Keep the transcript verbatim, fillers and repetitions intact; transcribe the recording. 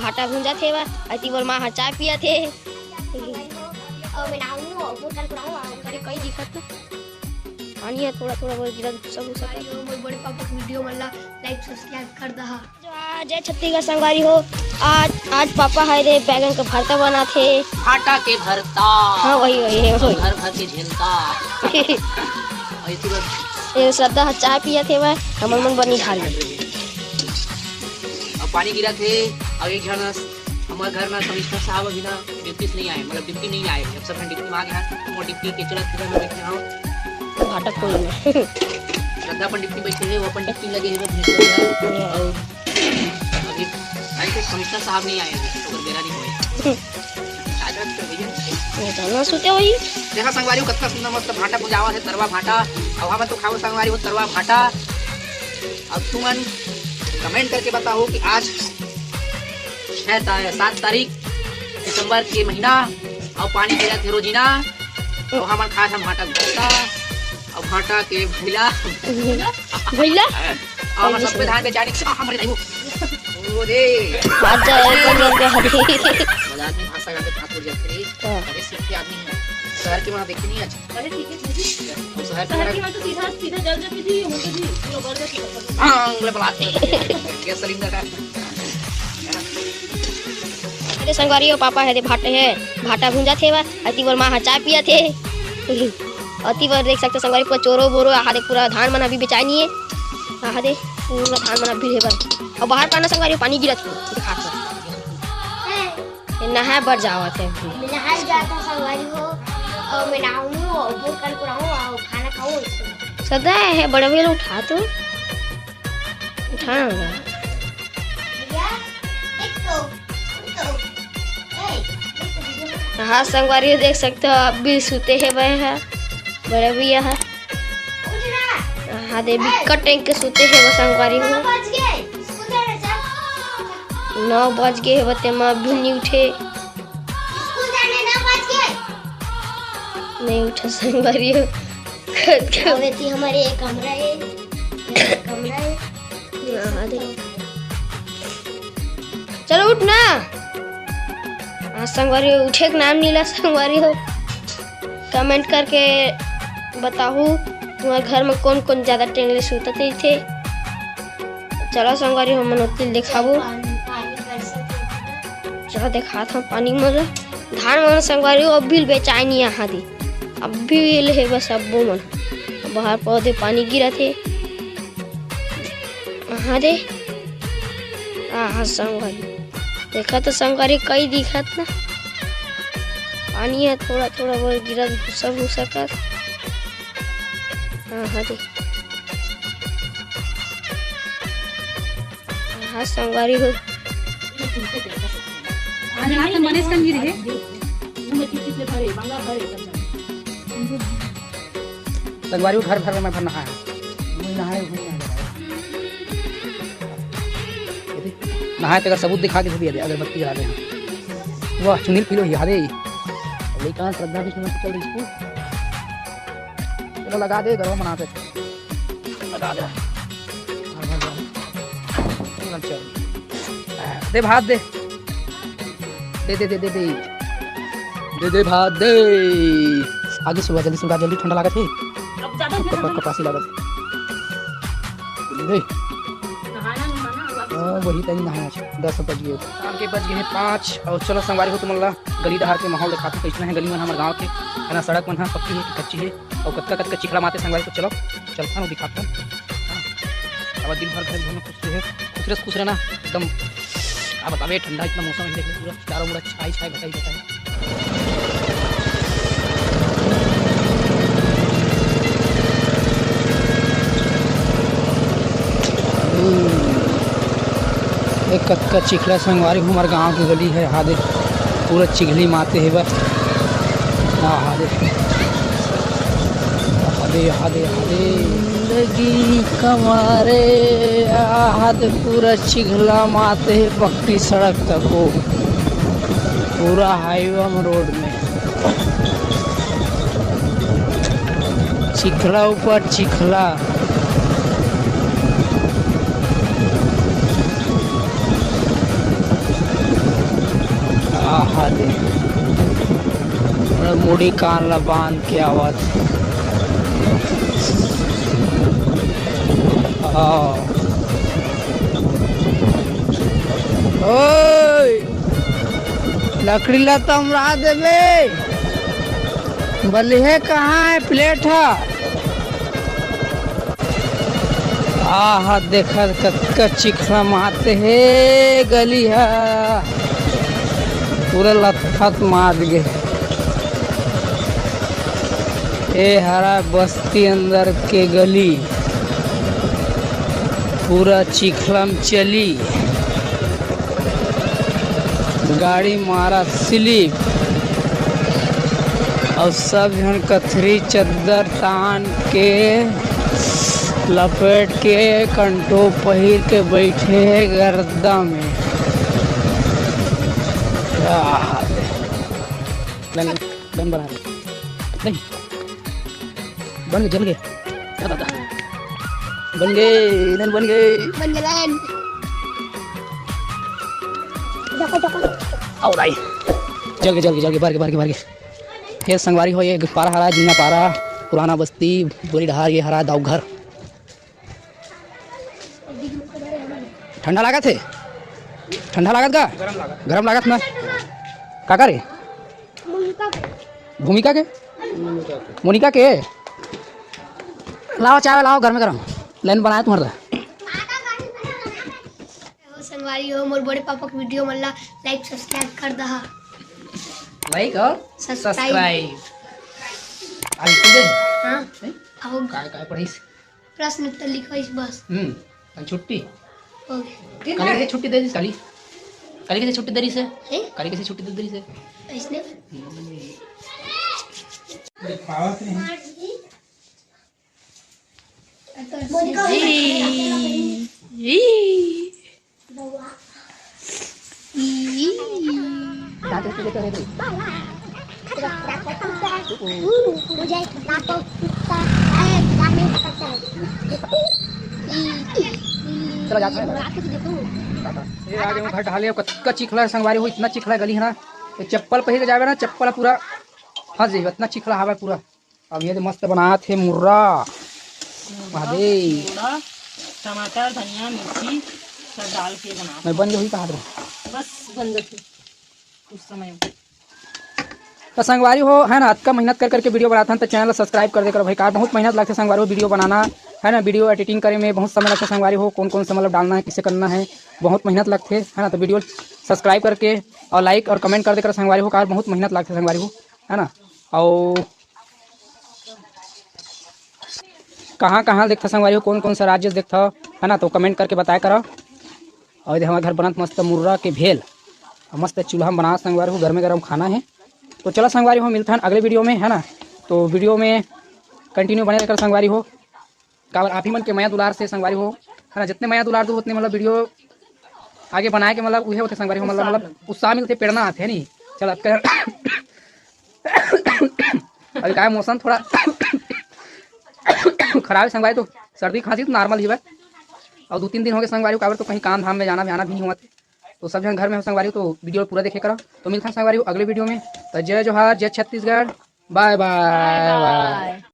भाटा भूंजत हे बा, अति मोर माँ ह चाय पियत हे। अउ मैं नहाहूँ, अउ मुंह कान पुराहूँ, अउ करे कई दिखत ना। पानी ह थोड़ा थोड़ा बर गिरत, सब हो सकत। भाई हो, मोर बड़े पापा के वीडियो मन ला like subscribe कर दहा। जय छत्तीसगढ़ संगवारी हो। आज, आज पापा ह रे बैगन के भरता बनाथे। भाटा के भरता। हाँ, वही, वही, वही। घर भर के झेलता। ऐसी बात। ये श्रद्धा ह चाय पियत हे, मैं हमर मन बनी खा ले। अब पानी गिरत हे, अउ एक झन हमर घर में कमिश्नर साहब अभी ना ड्यूटी से नहीं आए, मतलब ड्यूटी नहीं आए, अब सब झन ड्यूटी में आ गए हैं, वो ड्यूटी के चलत घर में बैठे हो। भाटा कोई नहीं। श्रद्धा अपन ड्यूटी बैठे हैं, वो अपन ड्यूटी लगे हैं, वो भैंस को है। अउ अभी आई तो कमिश्नर साहब नहीं आए हैं, तो अगर मेरा नहीं होए। आज रात तो भैया ये तो ना सुते होही। देखा संगवारी हो, कतना सुंदर मस्त भाटा भुजावा है, तरवा भाटा। अब हम तो खाओ संगवारी हो, तरवा भाटा। अब तुमन कमेंट करके बताओ कि आज छह ता-, सात तारीख दिसंबर के महीना, अउ पानी गिरत हे रोजीना, अउ हमन खात हन भाटा भरता, अउ भाटा के भैला। भैला? अउ हमर सबके धान बेचारी, आ, हमरे नहीं हो। ओ रे। बात जाए, एकदम, एकदम, हरी। मजाक में भाषा गाते ठाकुर जैसे। हाँ। अरे सिर्फ आदमी है। शहर के वहाँ देखी नहीं आज। अरे ठीक है, ठीक है। हम शहर के शहर वहाँ के वहाँ तो सीधा, सीधा जल जाती थी, होती थी, पूरा बढ़ जाती थी। हाँ, उंगली बुलाते हैं। गैस सिलेंडर का। अरे संगवारी हो, पापा हे दे भाटे हे, भाटा भूंजत हे बा, अति बर माँ ह चाय पियत हे। अति बर देख सकते संगवारी, पूरा चोरो बोरो आहा दे, पूरा धान मन अभी बेचाय नहीं हे। आहा दे, पूरा धान मन अभी हे बा। अउ बाहर पाना संगवारी हो, पानी गिरत हे, दिखात हे। ये नहाए बर जावत हे अभी। नहाए जात हे संगवारी हो, अउ मैं नहाऊँ, अउ मुंह कान पुराऊँ, अउ खाना खाऊँ इसको। सदा हे, बड़े बेल उठा तो। उठा ना। भैया, देख तो, देख तो। ए, देख तो, video में। हाँ, संगवारी हो देख सकते हो, अब भी सुते हे बे हे, बड़े भैया हे। उठ ना। हाँ, दे बिकट टाइम के सुते हे वो संगवारी हो। नौ बज गे, स्कूल जाना, चल। नौ बज गे हे, बते माँ अभी नहीं उठे। स्कूल जाने नौ बज गे। नहीं उठा संगवारी हो। अबे ती हमारे एक कमरा है, एक कमरा है। हाँ, हाँ, दे। चलो उठ ना। हाँ, संगवारी हो, उठे के नाम नीला संगवारी हो। कमेंट करके बताहू, तुम्हारे घर में कौन कौन ज्यादा टेंगले सुतत रहिथे। चलो संगवारी हो, मन ओती दिखाबो। चलो दिखात हूँ पानी मन। धान मन संगवारी हो, अभी बेचाय नहीं आहा दे, अभी ले हे बस अब्बो मन। बाहर पौधे पानी गिरत हे। आहा दे, आहा संगवारी, देखा तो संगवारी कई दिखत ना, पानी हे थोड़ा थोड़ा वो गिरत भूसा भूसा कर। आहा दे, आहा संगवारी हो। आज रात में बने संगी रहे। संगवारी हो, घर भर में मैं भर नहाया। मुझे नहाए, मुझे नहाए। नहाए तेकर सबूत दिखा के भी दे, अगरबत्ती जला दे। वाह, चुनिल पी लो, याद है। लेकिन श्रद्धा विष्णु में चल रही स्कूल। चलो लगा दे, गरबा मनाते। लगा दे। चल। दे भात दे। दे, दे, दे, दे, दे। दे, दे भात दे। आगे सुबह जल्दी, सुबह जल्दी ठंडा लागत हे। अब ज्यादा कप-, कपासी लागत हे। दे। हाँ, वही तनी नहाया, दस बज गए। शाम के बज गए हैं पाँच। और चलो संगवारी हो, तुमन ला गली डहार के माहौल दिखाते, कैसना है गली मन हमर गाँव के, है ना, सड़क मन ह पक्की है कि कच्ची है, और कतका कतका चिखला माते संगवारी हो। चलो चलथन, दिखाथन। हाँ, अब दिन भर घर, घर में खुश रहे, खुश रहे, खुश रहना एकदम। अब बतावे ठंडा इतना मौसम है, देख ले पूरा चारों मुड़ा छाई छाई घटाई घटाई। ए, कतका चिखला संगवारी हो, हमर गांव के गली है, हादे पूरा चिखली माते हे बस। आ, हादे, हादे, हादे, हादे। जिंदगी कमारे, आ, हादे पूरा चिखला माते हे, पक्की सड़क तक हो, पूरा हाईवे में, रोड में। चिखला ऊपर चिखला। बूढ़ी कान ला बांध के आवत। हाँ। ओए, लकड़ी ला तो अमरा देबे। बलिहे कहाँ हे प्लेट ह? आहा, देखत कतका चिखला माते हे गली ह, पूरा लथपथ मात गे। ए हरा बस्ती अंदर के गली, पूरा चिखला म चली। गाड़ी मारा स्लिप, अउ सब झन कथरी चद्दर तान के लपेट के कंटो पहिर के बैठे हे गर्दा में। आह। बन, बन बना दे। नहीं। बन गए, जल गए। क्या दादा? बन गए, लन बन गए। बन गए लन। देखो, देखो। आओ दाई। जल गए, जल गए, जल गए, बार के, बार के, बार के। ये संगवारी हो, ये पारा हरा, जीना पारा, पुराना बस्ती, बोरी डहार, ये हरा दाऊ घर। ठंडा लागत हे? ठंडा लागत का? गरम लागत। गरम लागत ना? काका रे? भूमिका के? मोनिका के? लाओ चाय लाओ, घर में गरम। लाइन बनाए तुम्हारा। हो संगवारी हो, मोर बड़े पापा के वीडियो मन ला लाइक सब्सक्राइब कर दहा। लाइक और सब्सक्राइब। सब्सक्राइब। आज स्कूल गए? हाँ। नहीं? आओ। काय, काय पढ़िस? प्रश्न उत्तर लिखो इस बस। हम्म, कल छुट्टी। हो गया। काली कैसे छुट्टी दे दी काली? काली कैसे छुट्टी दे रही से? हैं? काली कैसे छुट्टी दे दी से? इसने? चला जाता है। ये आ गए घर ढाले, कतका चिखला है संगवारी हो, इतना चिखला है गली है ना, तो चप्पल पहिर के जावे ना, चप्पल पूरा फंस जाइए, इतना चिखला हवा पूरा। अब ये तो मस्त बनात हे मुर्रा। महादेव। थोड़ा टमाटर, धनिया, मिर्ची सब डाल के बना। मैं बन गई कहा था। बस बन जाते कुछ समय। तो संगवारी हो, है ना, अतका मेहनत कर करके वीडियो बनाथन, तो चैनल ला सब्सक्राइब कर दे करो भाई। का बहुत मेहनत लगथे संगवारी हो वीडियो बनाना, है ना, वीडियो एडिटिंग करे में बहुत समय लगथे संगवारी हो, कौन कौन सा मतलब डालना है, किसे करना है, बहुत मेहनत लगथे, है ना। तो वीडियो सब्सक्राइब करके और लाइक और कमेंट कर दे करो संगवारी हो, का बहुत मेहनत लगथे संगवारी हो, है ना। और कहाँ कहाँ देखथव संगवारी हो, कौन कौन सा राज्य देखथव, है ना, तो कमेंट करके बताया करो। और ये हमारे घर बनत मस्त मुर्रा के भेल, और मस्त चूल्हा में बना संगवारी हो, गर्मे गर्म खाना है। तो चलो संगवारी हो, मिलथन अगले वीडियो में, है ना। तो वीडियो में कंटिन्यू बने रहकर संगवारी हो, काबर आप ही मन के मया दुलार से संगवारी हो, है ना, जितने मया दुलार दो उतने मतलब वीडियो आगे बनाए के मतलब उहे होथे संगवारी हो, मतलब, मतलब उत्साह मिलथे, प्रेरणा आथे, है नी। चल, अतका अभी काय मौसम थोड़ा खराब है संगवारी, तो सर्दी खांसी तो नॉर्मल ही बा। और दो तीन दिन हो गए संगवारी हो, काबर तो कहीं काम धाम में जाना भी आना भी नहीं हुआ थे। तो सब जन घर में हो संगवारी हो, तो वीडियो पूरा देखे करो। तो मिलता है संगवारी हो अगले वीडियो में। तो जय जोहार, जय छत्तीसगढ़, बाय बाय।